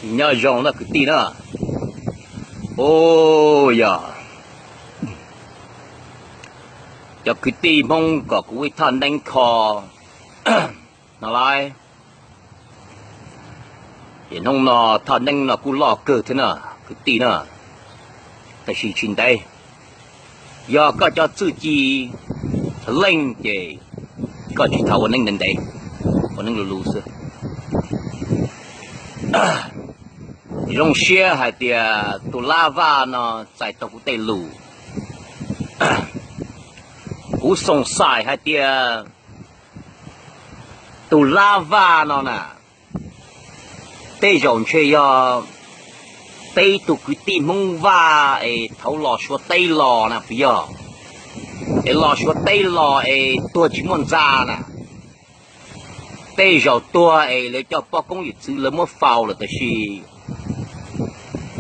Nyob zoo na kwv tij na. Ua, yog cov kwv tij Hmoob kom kuv ib thaj neeb kho no lauj. Ces hnub no thaj neeb no kuj loj kawg thiab na kwv tij na, tab sis tsis ntev. Yog koj cov txuj ci leej ces koj tsis txhob ua neeb ntev ntev, ua neeb luv luv xwb. Zoo siab hais tias tus Lab Vaj no txais tau kuv tej lus. Kuv xoom xaim hais tias tus Lab Vaj no na, tej zaum ntshe yog peb ib tug kwv tij Hmoob Vaj es thaum los Suav teb los na puas yog, es los Suav teb los es tuag tsis muaj ntxa na. Tej zaum tuag es lawv cov poj koob yawm txwv lawv muab faus lawm tab sis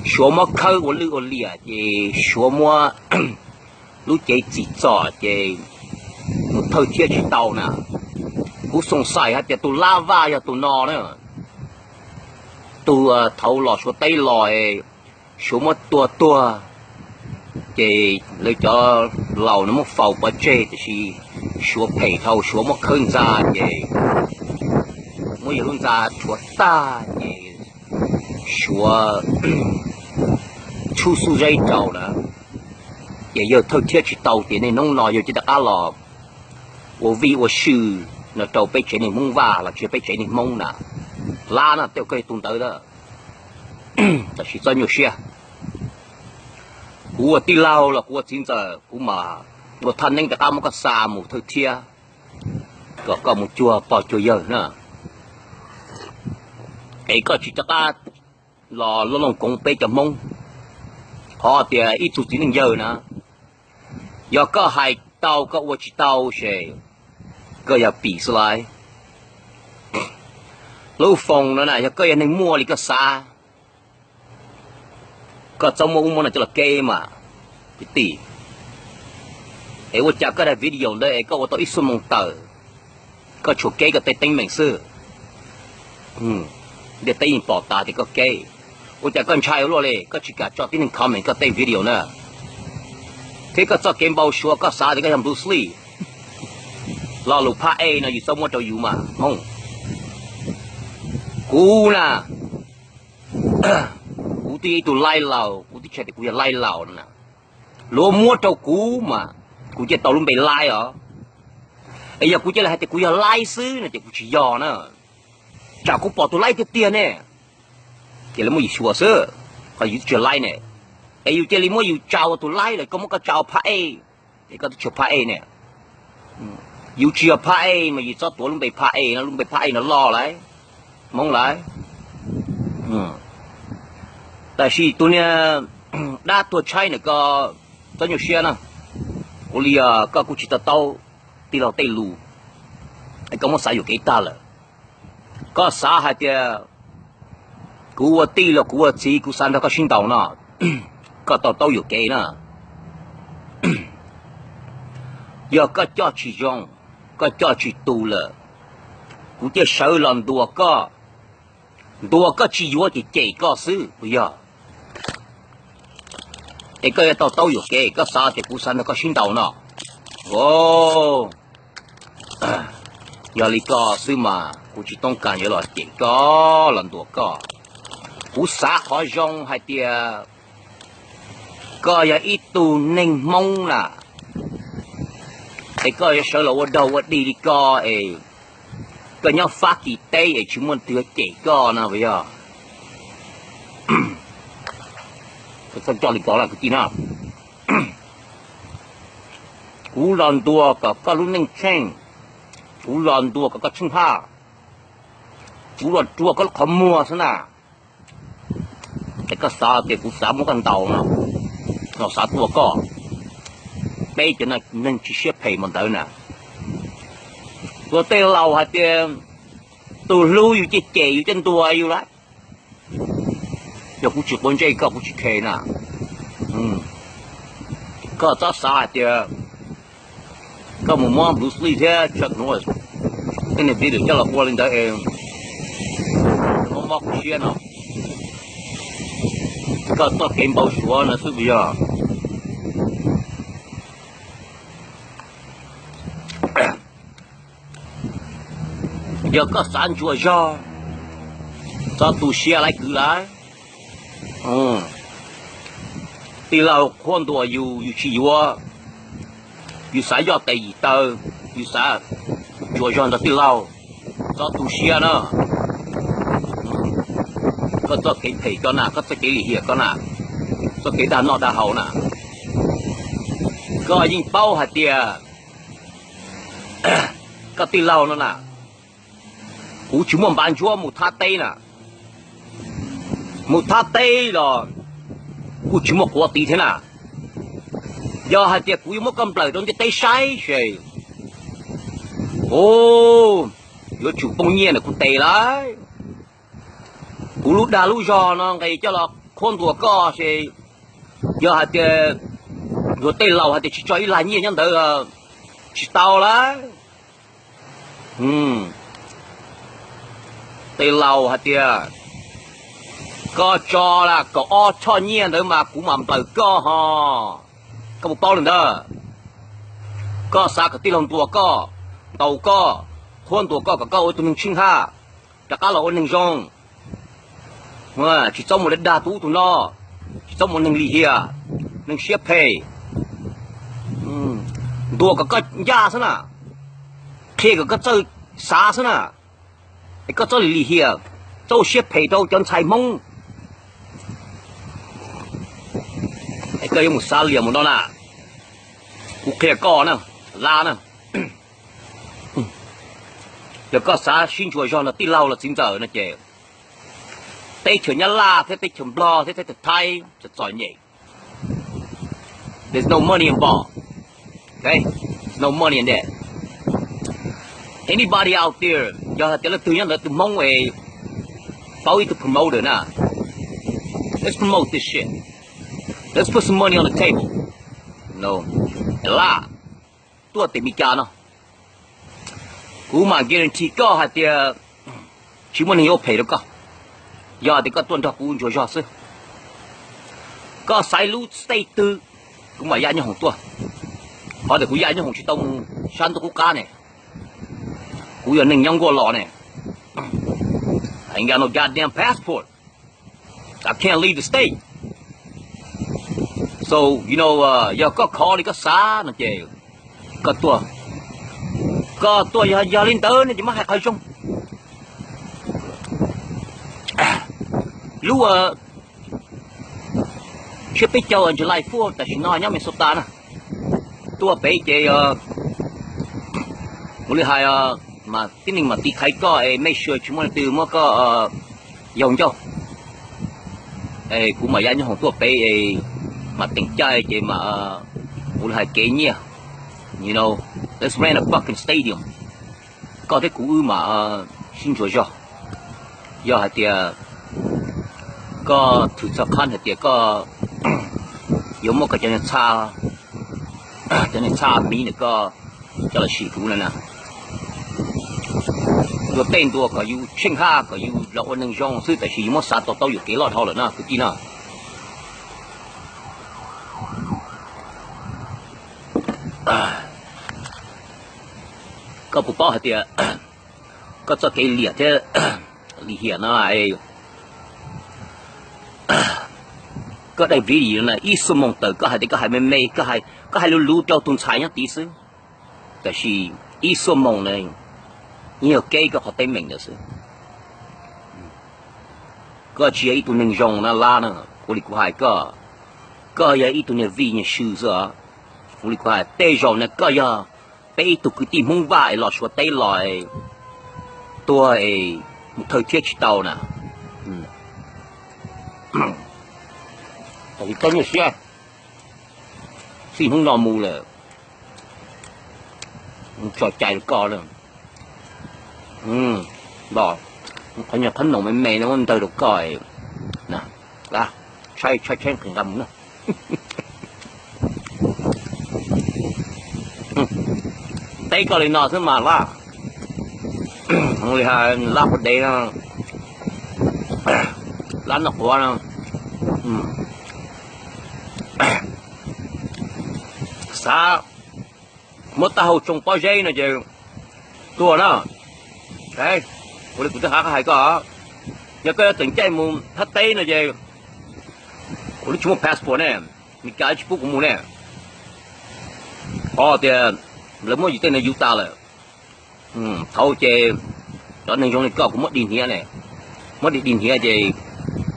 Suav muab khawb ua lwj ua liam ces Suav muab lub cev tsim txom ces mus thawj thiab tsis tau na. Kuv xoom xaim hais tias tus Lab Vaj yog tus no na, tus thaum los Suav teb los es Suav muab tua tuag ces lawv cov laus no muab faus pov tseg tab sis Suav phem dhau Suav muab khawb ntxa ces muab yawg lub ntxa rhuav tag ces Suav tshub xub zeb rau na, ces yawg thawj thiab tsis tau ces niaj hnub no yawg cia li rov qab los ua vij ua sw no rau peb tsev neeg Hmoob Vaj los tsis yog peb tsev neeg Hmoob na. Lab no tej koj yog tus ntawd a, tab sis txhob nyuaj siab. Kuv ua tij laug los kuv ua txiv ntxawm kuv mam ua thaj neeb rov qab muab koj xa mus thawj thiab kom koj mus cuag pog cuag yawg na, es koj tsis rov qab los looj looj koov peb cov Hmoob. Qhov tias ib tug txiv neej yawg na, yog koj hais tau koj ua tsis tau ces koj yog pim xwb lauj. Lub foos no na yog koj yog neeg muaj li koj xav, koj txhob muab ub muab no coj los keb mas kwv tij. Es ua cas koj daim video ntawd es koj ua tau ib xuab moos tawm, koj tsuas keb koj tej teeb meem xwb. Ntiaj teb yeej pom tas tias koj keb. Ua cas koj ntshai ua luaj li koj tsis kam tso tib neeg comment koj tej video na? Thiab koj txoj kev npau suav koj xav tias koj yog Bruce Lee. Lo lus phab ej no yus txhob muab rau yus mas Hmoob. Kuv na, kuv twb yog ib tug laib laus, kuv twb tsis hais tias kuv yog laib laus no na. Luag muab rau kuv mas kuv cia tau lub npe laib os. Es yog kuv cia li hais tias kuv yog laib xwb no ces kuv tsis yog na. Tsam kuv pom tus laib tiag tiag ne, ces lawv muab yus xyuas xwb, ho yus twb tsis yog laib ne. Es yus cia li muab yus tsa ua tus laib lawm koj muab koj tsa ua phab ej, es koj twb tsis yog phab ej ne. Yus tsis yog phab ej mas yus txhob tuav lub npe phab ej no, lub npe phab ej no loj lawm, Hmoob lawm. Tab sis tus niag dab tuag tshaib ntawm ko, txhob nyuaj siab na. Ua li koj kuj tsis to taub tij laug tej lus, es koj muab xav yuam kev tag lawm. Koj xav hais tias kuv ua tij los kuv ua txiv kuv xav nrog koj sib ntaus no, koj to taub yuam kev na. Yog koj coj tsis zoo, koj coj tsis tus lawm, kuv cia sawv los ntuas koj. Ntuas koj tsis yuav ces cem koj xwb puas yog? Es koj yuav to taub yuam kev, koj xav tias kuv xav nrog koj sib ntaus no. Yog li ko xwb mas kuv tsis toob kas yuav los cem koj los ntuas koj. Kuv xav qhov zoo hais tias koj yog ib tug neeg Hmoob na, es koj yuav sawv los ua dog ua dig li ko es koj nyob Fab Kis teb es tsis muaj twg cem koj no puas yog? Txhob coj li ko kwv tij na. Kuv los ntuas kom koj lub neej tsheej, kuv los ntuas kom koj tsheej haj, kuv los rua koj lub qhov muag xwb na. Es koj xav tias kuv xav muab koj ntaus no, no xav tua koj. Peb cov neeg tsis siab phem npaum ntawd na. Luag tej laus hais tias tus hlub yus ces cem yus ces ntuas yus lawm. Yog kuv tsis quav ntsej koj kuv tsis khe na. Koj txhob xav hais tias koj mus muab Bruce Lee thiab Chuck Norris tej niag video coj los ua li ntawd es mob mob kuv siab no. Koj txoj kev npau suav no xwb puas yog? Yog koj xav ntsuas zog, txhob tu siab lawv kwv lawm. Tij laug qhuab ntuas yus, yus tsis yuav, yus xav yoj tes yim taw, yus xav ntsuas zog nrog tij laug, txhob tu siab na. Koj txoj kev phem koj na, koj txoj kev lim hiam koj na, txoj kev dag noj dag haus na, koj yeej paub hais tias koj tij laug no na, kuv tsis muaj npav ntsuab mus thab teb na. Mus thab teb los kuj tsis muaj quav tid thiab na. Yog hais tias kuv yuav muab koj nplawm rau ntiaj teb saib ces, o, yuav tsum poob nyiaj ntawm kuv tes lawm. Kuv lub dag lub zog no nqis coj los qhuab ntuas koj ces, yog hais tias luag tej laus hais tias tsis tso ib lag nyiaj nyob ntawd, tsis tau lawm. Tej laus hais tias koj tso la kaum ob choj nyiaj ntawd mas kuv mam nplawm koj ho. Koj puas paub li ntawd? Koj xav kom tij laug ntuas koj, ntaus koj, qhuab ntuas koj kom koj ua ib tug neeg tsheej haj, rov qab los ua neeg zoo. Tsis txhob mus dag tus ub tus no, tsis txhob mus neeg lim hiam, neeg siab phem. Ntuas kom koj ncaj xwb na, qhia kom koj txawj xav xwb na, es koj txhob lim hiam, txhob ua siab phem rau cov ntxhais Hmoob. Es koj yuav mus xav liam mus no na, kuv qhia koj na, Lab na, yog koj xav sib ntsuas zog nrog tij laug los txiv ntxawm no ces teb chaws Nyab Laj thiab teb chaws Nplog thiab teb chaws Thaib txom txom nyem. There's no money involved. Okay? There's no money in that. Anybody out there, yog hais tias leej twg nyob ntawd tus Hmoob es paub ib tug promoter na, let's promote this shit. Let's put some money on the table. No. Lab, tuaj tim Meskas no, kuv mam guarantee koj hais tias tsis muaj neeg yuav ua phem rau koj, yog tias koj tuaj nrog kuv ntsuas zog xwb. Koj xaiv lub state twg, kuv mam yaj nyob hoom tuaj. Qhov tias kuv yaj nyob hoom tsis tau mus sab ntuj qub qab ne, kuv yog neeg nyob nkuaj los ne. I ain't got no goddamn passport. I can't leave the state. So, you know, yog koj khov li koj xav no ces koj tuaj, koj tuaj yog, yog li ntawd ne ces muab hais qhov zoo. Lub tshiab peb caug July four tam sim no nyob Minnesota na, tuaj pem ces ua li hais mas tib neeg mam tiv thaiv koj es make sure tsis muaj leej twg muab koj yaug ncauj. Es kuv mam yaj nyob hoom tuaj pem es mam teem caij ces mam ua li hais kev nyiaj. You know, let's rent a fucking stadium. Koj thiab kuv wb mam sib ntsuas zog. Yog hais tias koj thwm txog qhab hais tias koj yuav muab koj cov niag txha, cov niag txha miv ntawm koj coj los sim kuv no na. Luag tej ntuas kom yus tsheej haj kom yus los ua neeg zoo xwb, tab sis yus muab xav to taub yuam kev loj dhau lawm na kwv tij na. Koj puas paub hais tias koj txoj kev liam thiab lim hiam no, koj daim video no ib xuab moos tawm koj hais tias koj hais me me, koj hais lus lus rau tus ntxhais nyob tid xwb, tab sis ib xuab moos na yeej yog kev koj qhov teeb meem ntawd xwb. Koj tsis yog ib tug neeg zoo na Lab na, kuv li kuv hais koj, koj yog ib tug niag vij niag sw xwb os. Kuv li kuv hais tej zaum na koj yog peb ib tug kwv tij Hmoob Vaj es los Suav teb los tuag es mus thawj thiab tsis tau na. Tab sis koj nyuaj siab, txij hnub no mus lawm tso cai rau koj na. Qhov nyuag qhob noom me me no muab ntawg rau koj, tshaib tshaib tshaib nqhis nqa mus na. Teb koj li no xwb mas Lab, li Lab quav dev no, Lab noj quav no, Muab taub hau tsoo pob zeb no ces tuag na. Ua li kuv twb hais koj, yog koj yuav tseem caij mus thab teb no ces kuv twb tsis muaj passport ne, Meskas tsis pub kuv mus ne. Qhov tias lawv muab yus tej no yuv tas lawm. Thaum ces cov neeg zoo li koj kuv muab dig hniav ne, muab dig dig hniav ces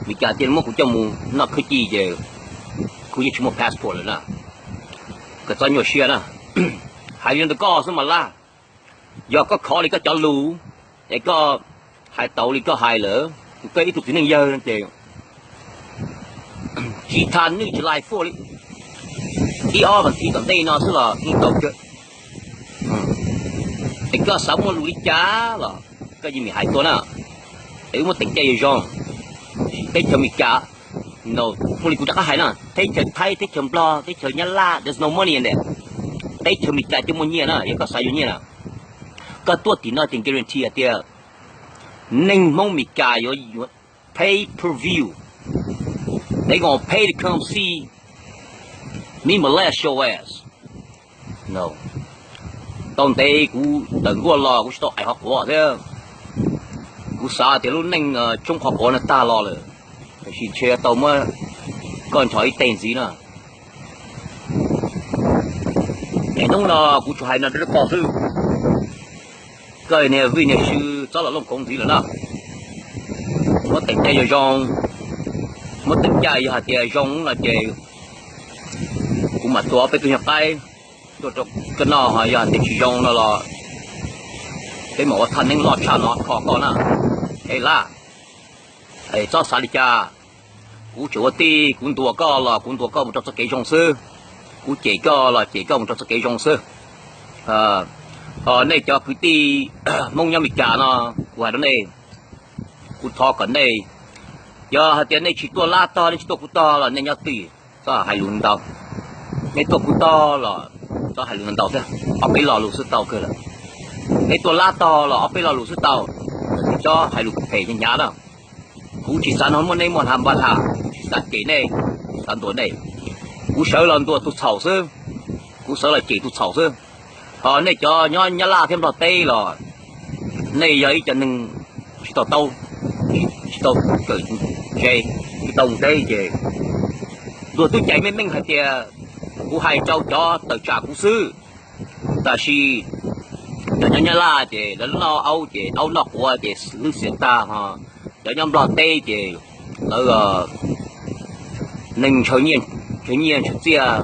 Meskas cia li muab kuv coj mus noj khwb cij ces kuv yeej tsis muaj passport lawm na. Koj txhob nyuaj siab na. Hais li no rau koj xwb mas laj, yog koj khov li koj cov lus, es koj hais tau li koj hais lawm, koj ib tug txiv neej yawg no ces tsis tas nwj tsis lais fuaj li, ib ob vas thiv tom ntej no xwb los yeej tau kawg. Es koj xav muaj lus li cas los koj yeej meem hais tuaj na. Es wb muab teem caij zoo zoo, teb chaws Meskas, no, ua li kuv rov qab hais na, teb chaws Thaib, teb chaws Nplog, teb chaws Nyab Laj, there's no money in there. Teb chaws Meskas coj muaj nyiaj na, yog koj xav yuav nyiaj na, koj tuaj tim no ces guarantee hais tias neeg Hmoob Meskas yuav, yuav pay per view. They gonna pay to come see me molest your ass. No. Tau ntev kuv tawm nkuaj los kuv tsis tau aim qhov quav thiab. Kuv xav tias lub neej tsoob qhov quav no tag los lawm, tiam sis ntshe tau muab koj nrho ib teg ntxiv na. Es hnub no kuv tsuas hais no rau koj xwb. Koj niag vij niag sw txob los looj koov ntxiv lawm na. Muab teem caij zoo zoo, muab teem caij yog hais tias zoo no ces kuv mam tua peb tug nyuag qaib tuaj rau koj noj, yog hais tias tsis zoo no los peb mam ua thaj neeb loj tshaj no kho koj na. Es laj, txhob xav li cas. Kuv tseem ua tij, kuv ntuas koj los kuv ntuas koj mus rau txoj kev zoo xwb, kuv cem koj los cem koj mus rau txoj kev zoo xwb. Ho nej cov kwv tij Hmoob nyob Meskas no, kuv hais rau nej, kuv thov kom nej, yog hais tias nej tsis tuaj Lab tog, nej tsis tuaj kuv tog los nej nyob twj ywm, txhob hais lus ntau. Nej tuaj kuv tog los txhob hais lus ntau thiab, ob peb lo lus xwb tau kawg lawm. Nej tuaj Lab tog los ob peb lo lus xwb tau, txhob hais lus phem hnyav na. Kuv tsis xav nrog muaj nej muaj hla npaj hla, tsis xav cem nej, tsis xav ntuas nej. Kuv sawv los ntuas tus txhaum xwb, kuv sawv los cem tus txhaum xwb. Ho nej cov nyob Nyab Laj thiab Nplog teb los nej yog ib co neeg tsis tau taub, tsis tau kawm ntse, tsis tau mus deb ces luag twb cais meej meej hais tias kuv hais rau cov tawm tsam kuv xwb. Tab sis cov nyob Nyab Laj ces lawv noj aub ces aub noj quav ces hlwb xiav tag ho. Cov nyob Nplog teb ces lawv neeg ntshaw nyiaj ntshaw txiaj,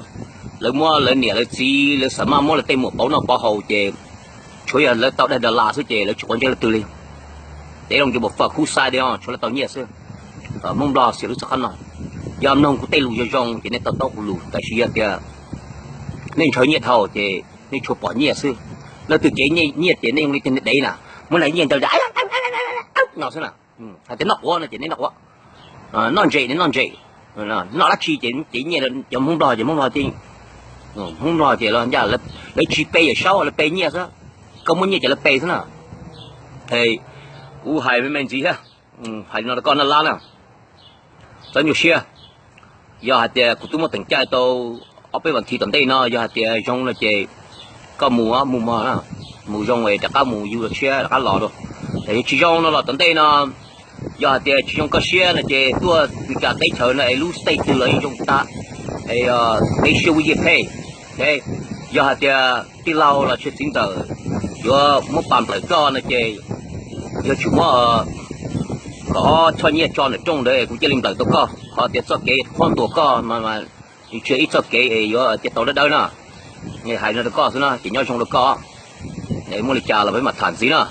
lawv muab lawv niam lawv txiv lawv xa maj muab lawv tej muam pauv noj pauv haus ces tshuav yog lawv tau daig dollar xwb ces lawv tsis quav ntsej leej twg li. They don't give a fuck whose side they on, tshuav lawv tau nyiaj xwb. Hmoob Nplog xiam lub txoj qab no. Yog mloog kuv tej lus zoo zoo ces nej tau taub kuv lus, tab sis yog tias nej ntshaw nyiaj dhau ces nej tsuas pom nyiaj xwb. Leej twg kev nyiaj ces nej zoo li tej dev na, muab nyiaj ntawd no xwb na. Hais tias noj quav no ces nej noj quav, noj ntses nej noj ntses, noj dab tsi ces ces nyiaj, cov Hmoob Nplog ces Hmoob Nplog, Hmoob Nplog ces los ncaj lawv tsis pe Yawm Saub, lawv pe nyiaj xwb. Koj muaj nyiaj ces lawv pe xwb na. Kuv hais me me ntxiv thiab, hais li no rau koj na Lab na, txhob nyuaj siab. Yog hais tias kuv twb muab teem caij tau ob peb vas thiv tom ntej no, yog hais tias zoo no ces koj mus mus mog, mus zoo es rov qab mus yug tshiab rov qab los dua. Yog tsis zoo no los tom ntej no, yog hais tias tsis zoo koj siab no ces tuaj Meskas teb chaws no es lub state twg los yeej zoo tag. Es make sure we get paid. Yog hais tias tij laug los sis txiv ntxawm yuav muab pam nplawm koj no ces yuav tsum muab kaum ob choj nyiaj tso ntawm rooj ntawd es kuv cia li nplawm tau koj. Qhov tias txoj kev qhuab ntuas koj mas tsis yog ib txoj kev es yuav cia tau dawb dawb na. Hais no rau koj xwb na ces nyob zoo rau koj. Muaj li cas los peb mam tham ntxiv na.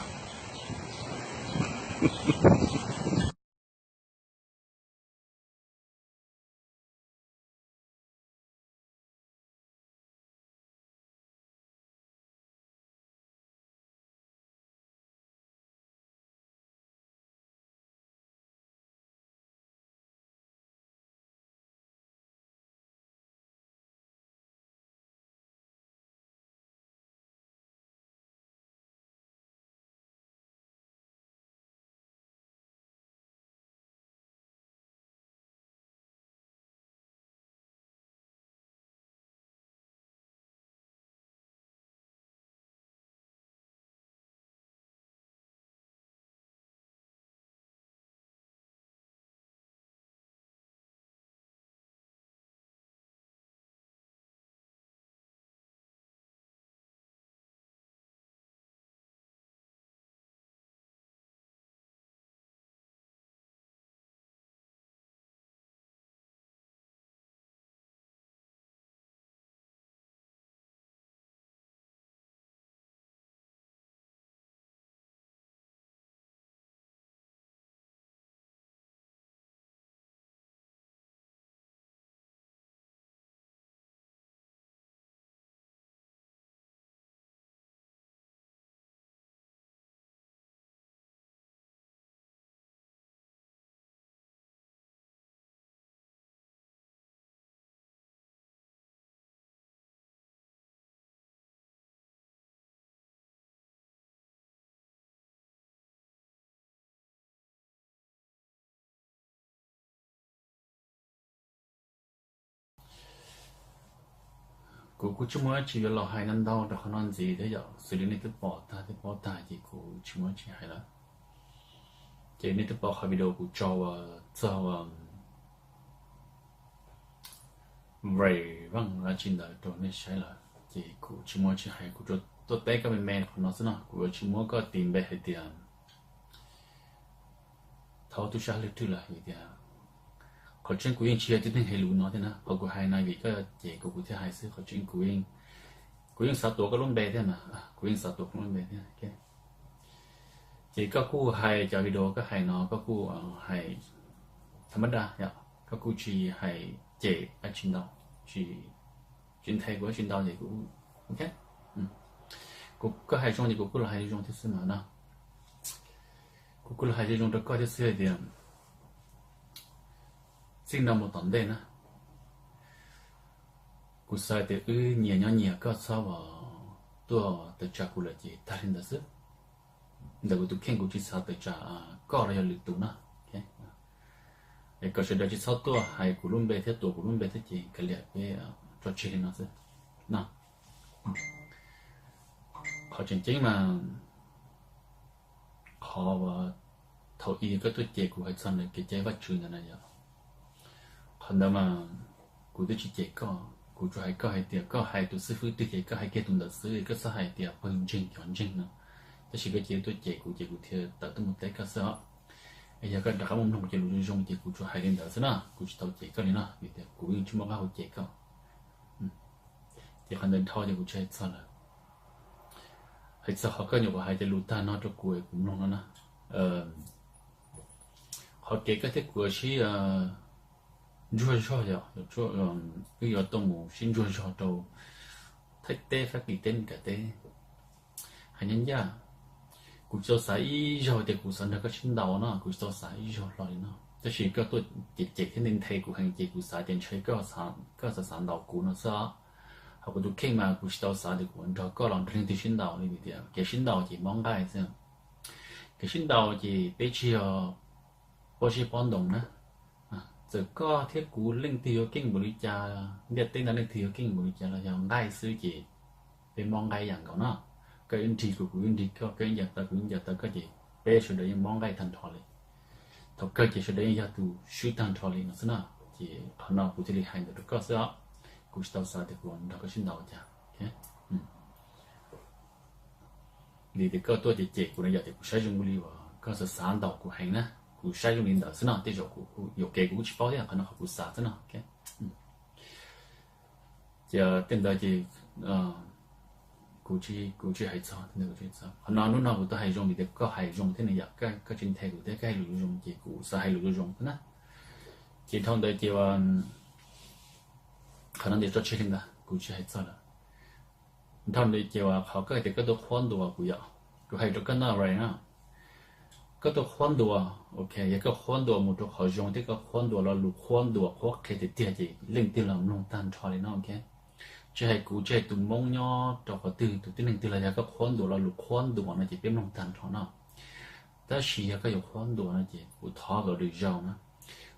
Kuv kuj tsis muaj dab tsi yuav los hais ntau ntau rau qhov no ntxiv thiab yom, xws li nej twb pom tag twb paub tag ces kuv tsis muaj dab tsi hais lawm. Ces nej twb pom qhov video kuv tso ua txog ua Ray Vaughn dab tsi ntawd rau nej saib lawm, ces kuv tsis muaj dab tsi hais, kuv tsuas tuaj teb koj me me qhov no xwb no, kuv yuav tsis muab koj tis npe hais tias thaub tub sab lwj rwj lawm vim tias qhov tseeb kuv yeej tsis yog tib neeg hais lus no thiab na, qhov kuv hais no vim koj cem kuv kuv thiaj hais xwb, qhov tseeb kuv yeej xav tuav koj lub npe thiab mas, kuv yeej xav tuav koj lub npe thiab. Ces koj kuj hais cov video koj hais no koj kuj hais tham mab da yom, koj kuj tsis hais cem dab tsi ntau, tsis nthe kuv dab tsi ntau ces kuv, ok, kuv, koj hais zoo ces kuv kuj los hais zoo thiab xwb mas no. Kuv kuj los hais zoo zoo rau koj thiab xwb hais tias txij no mus tom ntej na, kuv xav tias wb nyias nyob nyias, koj txhob tuaj tawm tsam kuv lawm ces tag li ntawd xwb. Ntawm kuv tus kheej kuv tsis xav tawm tsam koj los yog lwm tus na. Es kom sawv daws tsis txhob tuaj hais kuv lub npe thiab tuav kuv lub npe thiab ces kav liam peb tso tseg li no xwb no. Qhov tseem ceeb mas qhov uas thaum ub koj tuaj cem kuv hais txog ntawm kev cai Vajtswv ntawd na yom, qhov ntawd mas kuv twb tsis cem koj, kuv tsuas hais koj hais tias koj hais tus xib fwb twg ces koj hais kiag tus ntawd xwb, koj txhob hais tias pawg ntseeg cov ntseeg no. Tab sis koj cia li tuaj cem kuv ces kuv thiaj tawm tuaj mus teb koj xwb os. Es yog koj rov qab mus mloog cov lus zoo zoo ces kuv tsuas hais li ntawd xwb na, kuv tsis tau cem koj li no vim tias kuv yeej tsis muaj qab hau cem koj. Ces qhov ntawd dhau ces kuv tsis hais txog lawm. Hais txog qhov koj nyuam qhuav hais cov lus tag no rau kuv es kuv mloog no na, qhov kev koj thiab kuv sib ntsuag zog yom, wb yuav tau mus sib ntsuag zog rau Thaib teb, Fab Kis teb, Meskas teb. Hais ncaj ncaj, kuv tsis tau xav ib zaug tias kuv xav nrog koj sib ntaus no, kuv tsis tau xav ib zaug hlo li no. Tab sis koj tuaj cem cem thiab nthe nthe kuv heev ces kuv xav tias ntshe koj xav xav ntaus kuv no xwb os. Ho kuv tus kheej mas kuv tsis tau xav tias kuv nrog koj los nrog leej twg sib ntaus li vim tias kev sib ntaus ces mob nqaij xwb. Kev sib ntaus ces peb tsis yog pob zeb pob ntoo na. Txawm koj thiab kuv leej twg yuav keej npaum li cas, ntiaj teb ntawd leej twg yuav keej npaum li cas los yog nqaij xwb ces peb mob nqaij ib yam nkaus no. Koj ib nrig kuv, kuv ib nrig koj, koj ib ncaws taw kuv ib ncaws taw koj ces peb sawv daws yeej mob nqaij tag nrho li. Thaum kawg ces sawv daws yeej yog tus swb tag nrho li no xwb na. Ces qhov no kuv thiaj li hais ntawd rau koj xwb os. Kuv tsis tau xav tias kuv nrog koj sib ntaus cas. Vim tias koj tuaj cem cem kuv na yom, tias kuv saib zoo li uas koj xav xav ntaus kuv heev na. Kuv saib zoo li ntawd xwb no, tej zaum kuv yuam kev kuv kuj tsis paub thiab, qhov no qhov kuv xav xwb no. Ces tej ntawd ces kuv tsis hais txog, qhov no hnub no kuv tuaj hais zoo vim tias koj hais zoo thiab ne yom, koj tsis nthe kuv thiab koj hais lus zoo ces kuv xav hais lus zoo zoo thiab na. Ces dhau ntawd ces qhov no ces tso tseg li ntawd kuv tsis hais txog lawm. Dhau ntawd ces uas qhov koj hais tias koj tuaj qhuab ntuas kuv yom, kuv hais rau koj no Ray na, koj tuaj qhuab ntuas, ok, yog koj qhuab ntuas mus rau qhov zoo thiab koj qhuab ntuas lo lus qhuab ntuas qhuab qhia tiag tiag ces leej twg los mloog tag nrho li no, ok. Tsis hais kuv, tsis hais tus Hmoob nyob rau qhov twg, tus tib neeg twg los yog koj qhuab ntuas lo lus qhuab ntuas no ces peb mloog tag nrho no. Tab sis yog koj yuav qhuab ntuas no ces kuv thov kom lwm zaus na,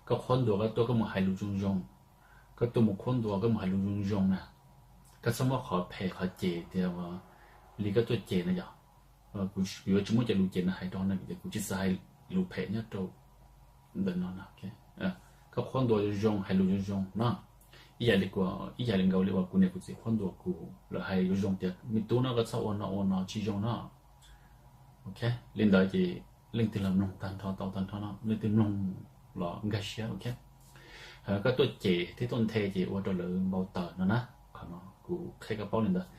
koj qhuab ntuas koj tuaj koj mus hais lus zoo zoo, koj tuaj mus qhuab ntuas koj mus hais lus zoo zoo na. Koj txhob muab qhov phem qhov cem tias li koj tuaj cem na yom. Kuv yuav tsis muab cov lus cem no hais rau no vim tias kuv tsis xav hais lus phem nyob rau ntawm no. Koj qhuab ntuas zoo zoo, hais lus zoo zoo no, ib yam li, ib yam li nkaus li uas kuv niam kuv txiv qhuab ntuas kuv, lawv hais zoo zoo tias me tub no koj txhob ua no ua no tsis zoo no. Ok, li ntawd ces leej twg los mloog tag nrho tau tag nrho no, leej twg mloog los nkag siab, ok. Koj tuaj cem thiab tuaj nthe ces ua rau lawv npau taws no na. Qhov no kuv qhia koj paub li ntawd.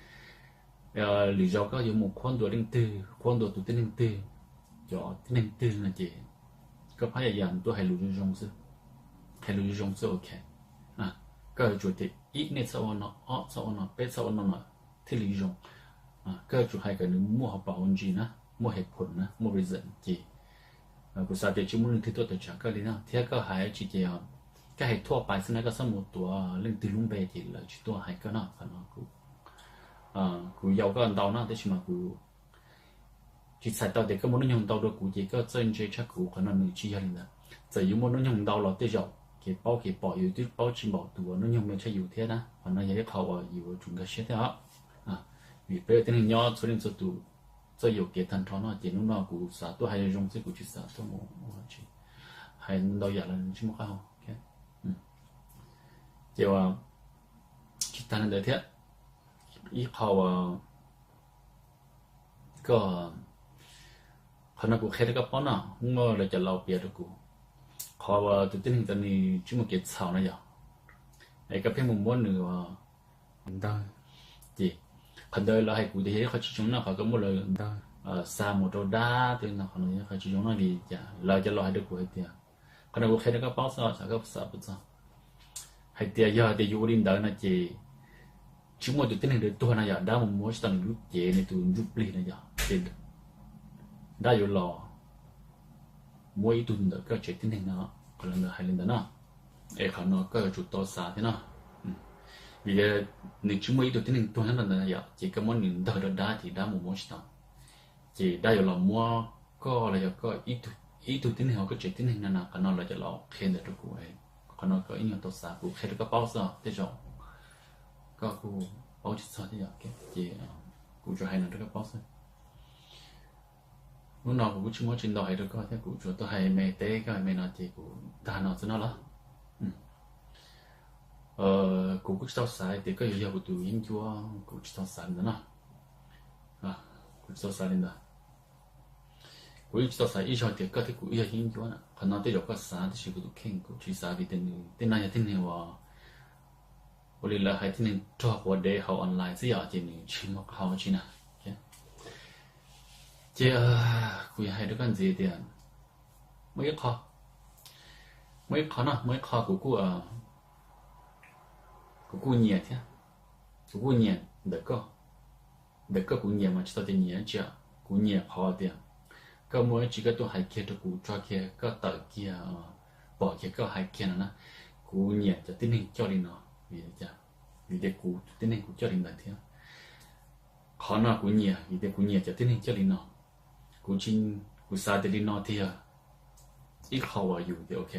Lwm zaus koj yuav mus qhuab ntuas leej twg, qhuab ntuas tus tib neeg twg, cov tib neeg twg no ces koj pab yam yam tuaj hais lus zoo zoo xwb, hais lus zoo zoo xwb, ok. Koj yuav tsum tias ib, nej txhob ua no, ob, txhob ua no, peb, txhob ua no no thiaj li zoo. Koj yuav tsum hais kom nws muaj hauv paus hauv ntsis na, muaj hais phom na, muaj reason ces kuv xav tias tsis muaj leej twg tuaj tawm tsam koj li na, thiab koj hais tsis ces koj hais thuaj pais xwb na, koj txhob mus tuav leej twg lub npe ces lawv tsis tuaj hais koj no. Qhov no kuv yau koj ntau no tab sis mas kuv tsis txhais tau tias koj muaj hnub nyoog ntau dua kuv ces koj txawj ntse tshaj kuv, qhov no nws tsis yog li ntawd. Txawm yuav muaj hnub nyoog ntau los tej zaum kev paub kev pom, yus twb paub tsis npaum tus uas hnub nyoog me tshaj yus thiab na. Qhov no yog ib qho uas yus yuav tsum nkag siab thiab os. Vim peb ua tib neeg nyob txhua leej txhua tus txawj yuam kev tag nrho no, ces hnub no kuv xav tuaj hais zoo xwb, kuv tsis xav tuaj mus ua tsis, hais ntau yam los nws tsis muaj qab hau. Ces uas tsis tag li ntawd thiab, ib qho uas koj, qhov no kuv qhia rau koj paub no, muaj lawv cov laus piav rau kuv, qhov uas tus tib neeg ntawd nws tsis muaj kev txhaum no yog, es koj pheej mus muab nws ntawg, ces qhov ntawd lawv hais kuv tias yog ib qho tsis zoo no, qhov koj muab lawv ntawg xa mus rau dab tej no, qhov no yog qhov tsis zoo no li cas. Lawv cov laus hais rau kuv hais tias, qhov no kuv qhia rau koj paub xwb, xav koj xav puas txog, hais tias yog tias yus ua li ntawd no ces tsis muaj tus tib neeg ntawd tuag no yog dab mus muab tsis tau nws lub cev, nws tus ntsuj plig no yog, ces dab yuav los muab ib tug ntawm koj tsev tib neeg no, qhov lawv hais li ntawd no. Es qhov no koj yuav tsum tau xav thiab no, vim nws tsis muaj ib tug tib neeg tuag nyob ntawd yom, ces koj muab nws ntawg rau dab ces dab mus muab tsis tau, ces dab yuav los muab koj los yog koj ib tug tib neeg hauv koj tsev tib neeg no na. Qhov no lawv cov laus qhia ntawd rau kuv, qhov no koj ib nyuag tau xav, kuv qhia rau koj paub xwb, tej zaum koj kuj paub tsis txog thiab yom, ces kuv tsuas hais no rau koj paub xwb. Hnub no kuv kuj tsis muaj tsis ntau hais rau koj thiab, kuv tsuas tuaj hais me teb koj me no ces kuv tag no xwb no los. Kuv kuj tsis tau xav tias koj yuav yog kuv tus yeeb ncuab, kuv tsis tau xav li ntawd no. Kuv tsis tau xav li ntawd. Kuv yeej tsis tau xav ib zaug tias koj thiab kuv wb yog yeeb ncuab na. Qhov no tej zaum koj xav, tab sis kuv tus kheej kuv tsis xav, vim tias nws tej no yog tib neeg uas ua li lawv hais tib neeg rog quav dev hauv online xwb yom, ces nws tsis muaj qab hau dab tsi na. Ces kuv yuav hais rau koj ntxiv tias muaj ib qho, muaj ib qho no, muaj ib qho kuv kuj, kuv kuj nyiam thiab, kuv kuj nyiam ntawm koj. Ntawm koj kuv nyiam mas tsis tau tias nyiam dab tsi, kuv nyiam qhov tias koj muaj dab tsi koj tuaj hais kiag rau kuv, tso kiag koj tawm kiag, pom kiag koj hais kiag no na. Kuv nyiam cov tib neeg coj li no, vim tias kuv tus tib neeg kuv coj li ntawd thiab. Qhov no kuv nyiam vim tias kuv nyiam cov tib neeg coj li no. Kuv, kuv xav tias li no thiaj yog ib qho uas yus tias ok,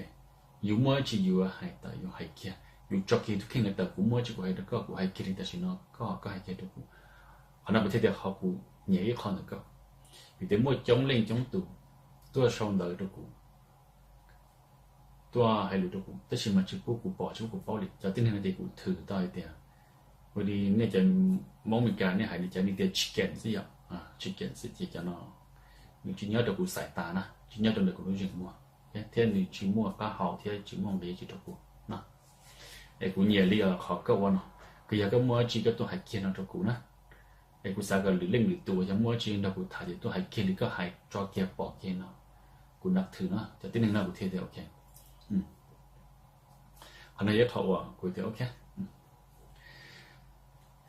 yus muaj dab tsi yus hais tawm yus hais kiag, yus tso kiag tus kheej ntawd tawm, kuv muaj dab tsi kuv hais rau koj, kuv hais kiag li tam sim no, koj koj hais kiag rau kuv. Qhov no kuv thiaj tias qhov kuv nyiam ib qho ntawm koj, vim tias muaj coob leej coob tus tuaj sau ntawv rau kuv, tuaj hais lus rau kuv, tab sis mas tsis pub kuv pom tsis pub kuv paub li. Cov tib neeg no ces kuv thwm tau hais tias ua li nej cov Hmoob Meskas nej hais li cas nej tias chicken xwb yom, chicken xwb ces cov no nws tsis nyob rau kuv xaiv tas na, tsis nyob rau ntawm kuv lub zeem muag, thiab nws tsis muaj qab hau thiab tsis muaj nqi tsis rau kuv no. Es kuv nyiam li qhov koj ua no, koj yog koj muaj dab tsi koj tuaj hais kiag no rau kuv na. Es kuv xav kom lwm leej lwm tus uas yog muaj dab tsi nrog kuv tham ces tuaj hais kiag li koj hais, tso kiag pom kiag no, kuv nab thwm no, cov tib neeg no kuv thiaj tias ok. Qhov no yog qhov uas kuv tias ok.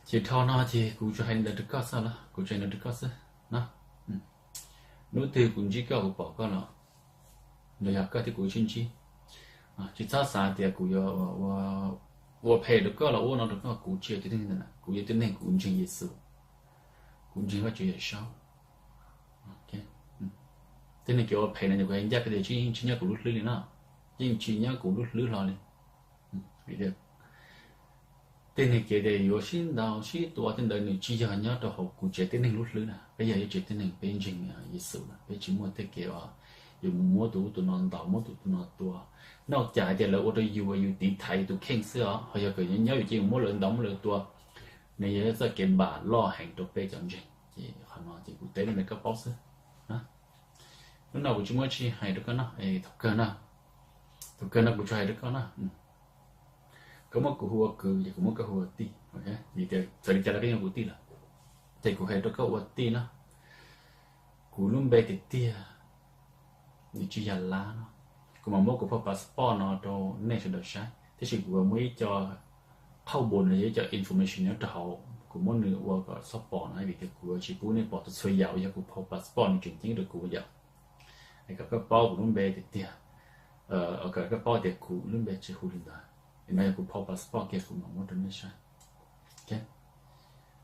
Ces dhau no ces kuv tsuas hais li ntawd rau koj xwb los, kuv tsuas hais li ntawd rau koj xwb na. Hnub twg kuv ntsib koj kuv pom koj los, los yog koj thiab kuv sib ntsib, tsis txhob xav tias kuv yuav ua phem rau koj los ua no rau koj, kuv tsis yog tib neeg ntawd na, kuv yog tib neeg kuv ntseeg Yexus, kuv ntseeg Vajtswv Yawm Saub. Tej neeg kev ua phem no kuv hais ncaj koj tias tsis, yeej tsis nyob kuv lub hlwb li no, yeej tsis nyob kuv lub hlwb hlo li. Vim tias tej neeg kev tias yuav sib ntaus sib tua tej ntawd nws tsis yog nyob rau hauv kuv tsev tib neeg lub hlwb na. Peb yog ib tsev tib neeg peb ntseeg Yexus na, peb tsis muaj tej kev uas yus mus muab tus ub tus no ntaus, muab tus ub tus no tua. Noj cas hais tias lawv ua rau yus, yus tiv thaiv yus tus kheej xwb os, ho yog kom nyob yus ces yus muab lawv ntaus muab lawv tua, nws yog txoj kev npam loj heev rau peb cov ntseeg. Ces qhov no ces kuv teb li ntawd koj paub xwb. Hnub no kuv tsis muaj dab tsi hais rau koj no, thaum kawg no, thaum kawg no kuv tsuas hais rau koj no, koj muab kuv hu ua kwv ces kuv muab koj hu ua tij, vim tias txawm li cas los koj yog kuv tij lawm. Ces kuv hais rau koj ua tij no, kuv lub npe tiag tiag nws tsis yog Lab no. Kuv mam muab kuv phau passport no rau nej sawv daws saib, tab sis kuv muaj ib co qhauj npus no yog ib co information nyob rau hauv, kuv muab nws ua kom txhob pom no, vim tias kuv tsis pub nej pom txhua yam uas yog kuv phau passport nws tseem ceeb rau kuv yom. Kom koj paub kuv lub npe tiag tiag, kom koj paub tias kuv lub npe tsis hu li ntawd. No yog kuv phau passport kiag, kuv mam muab rau nej saib.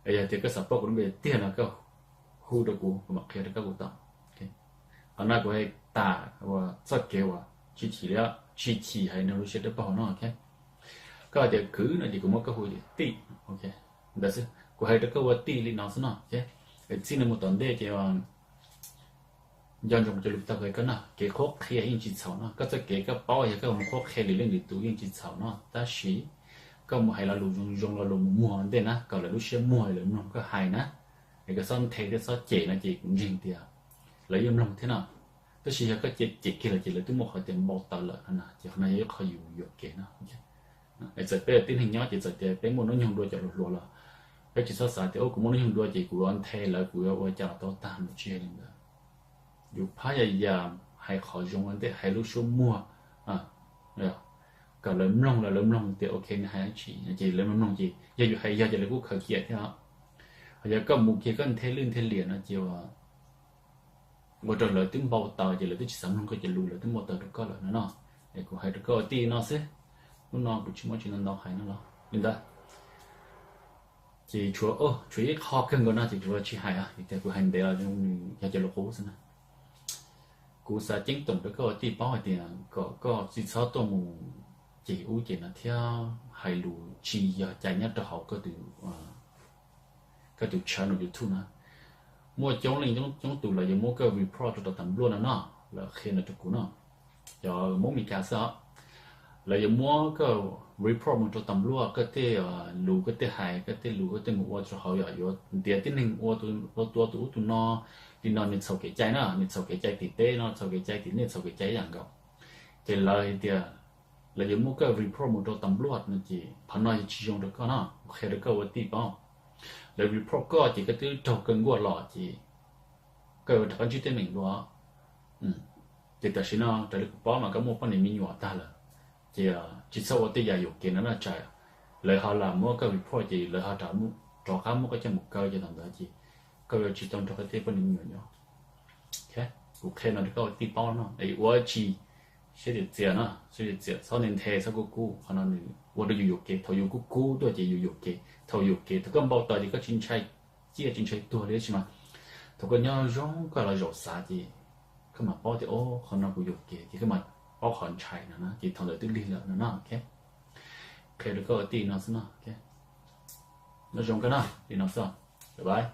Yog tias koj xav paub kuv lub npe tiag no koj hu rau kuv, kuv mam qhia rau koj kuv tau. Qhov no kuv hais tas uas txoj kev uas tsis chim li, tsis chim hais nrog lub siab dawb paug no. Koj hais tias kwv no ces kuv muab koj hu tias tij, ntawd xwb. Kuv hais rau koj ua tij li no xwb no. Txij no mus tom ntej ces nco ntsoov cov lus tau hais koj no, kev qhuab qhia yeej tsis txhaum no. Koj txoj kev koj paub yog koj mus qhuab qhia lwm leej lwm tus yeej tsis txhaum no, tab sis koj mus hais lo lus zoo zoo, lo lus mus muag ntej na, kom lawv lub siab muag lawv mloog koj hais na. Es koj txhob nthe thiab txhob cem no ces kuv ntseeg tias lawv yeej mloog thiab no. Tab sis yog koj cem cem kiag lawm ces lawv twb muaj qhov tias npau taws lawm no na, ces qhov no yog ib qho yus yuam kev no. Txawm peb tib neeg nyob ces txawm tias peb muaj hnub nyoog dua cov hluas hluas los peb tsis txhob xav tias, o, kuv muaj hnub nyoog dua ces kuv yuav nthe lawv, kuv yuav ua cas los tau tag, tsis yog li ntawd. Yus phab yam yam hais qhov zoo ua ntej, hais lub suab muag, kom lawv mloog, lawv mloog tias ok nws hais dab tsi no ces lawv mloog mloog ces yog yus hais yog ces lawv kuj khaws cia thiab. Ho yog koj mus kiag koj nthe lwj nthe liam no ces ua rau lawv twb npau taws ces lawv twb tsis xav mloog koj cov lus, lawv twb npau taws rau koj lawm no no. Es kuv hais rau koj ua tij no xwb, hnub no kuv tsis muaj tsis ntau ntau hais no los li ntawd. Ces tshuav, tshuav ib qho kawg nkaus no ces kuv tsis hais, vim tias kuv hais ntev los nws yog cov lus qub xwb na. Kuv xav ceeb toom rau koj ua tij paub hais tias kom koj tsis txhob tuaj mus cem ub cem no thiab hais lus tsis yog cai nyob rau hauv koj tus channel YouTube na. Muaj coob leej coob tus lawv yuav muab koj report rau tom npluaj no no, lawv qhia ntawd rau kuv no. Cov Hmoob Meskas xwb os, lawv yuav muab koj report mus rau tom npluaj, koj tej lus koj tej hais, koj tej lus koj tej mus ua rau hauv yog yuav ntiav tib neeg ua tua tus ub tus no, li no nws txhaum kev cai na, nws txhaum kev cai tim teb no, txhaum kev cai tim nej, txhaum kev cai ib yam nkaus. Ces lawv hais tias lawv yuav muab koj report mus rau tom npluaj no ces qhov no yog tsis zoo rau koj no, kuv qhia rau koj ua tij paub. Lawv report koj ces koj twb raug kawg nkuaj los ces koj yuav rov qab ntsib teeb meem dua. Ces tam sim no raws li kuv paub mas koj muaj poj niam me nyuam tag lawm, ces tsis txhob ua tej yam yuam kev no na tsam lawv ho lam muab koj report ces lawv ho rov qab muab koj coj mus kaw ces thaum ntawd ces koj yuav tsis tau nrog koj tej poj niam me nyuam nyob. Kuv qhia no rau koj ua tij paub no, ua tsis siab txias txias no, siab txias txias, txhob nthe nthe, txhob kub kub, qhov no nws ua rau yus yuam kev. Thaum yus kub kub tuaj ces yus yuam kev, thaum yuam kev thaum koj npau taws ces koj tsis ntshai ciaj tsis ntshai tuag li tab sis mas thaum koj nyob zoo koj los zaum xav ces koj mam paub tias o, qhov no kuv yuam kev ces koj mam paub qhov ntshai no na, ces thaum ntawd twb lig lawm no na. Qhia rau koj ua tij no xwb no. Nyob zoo koj na, li no xwb, bye bye.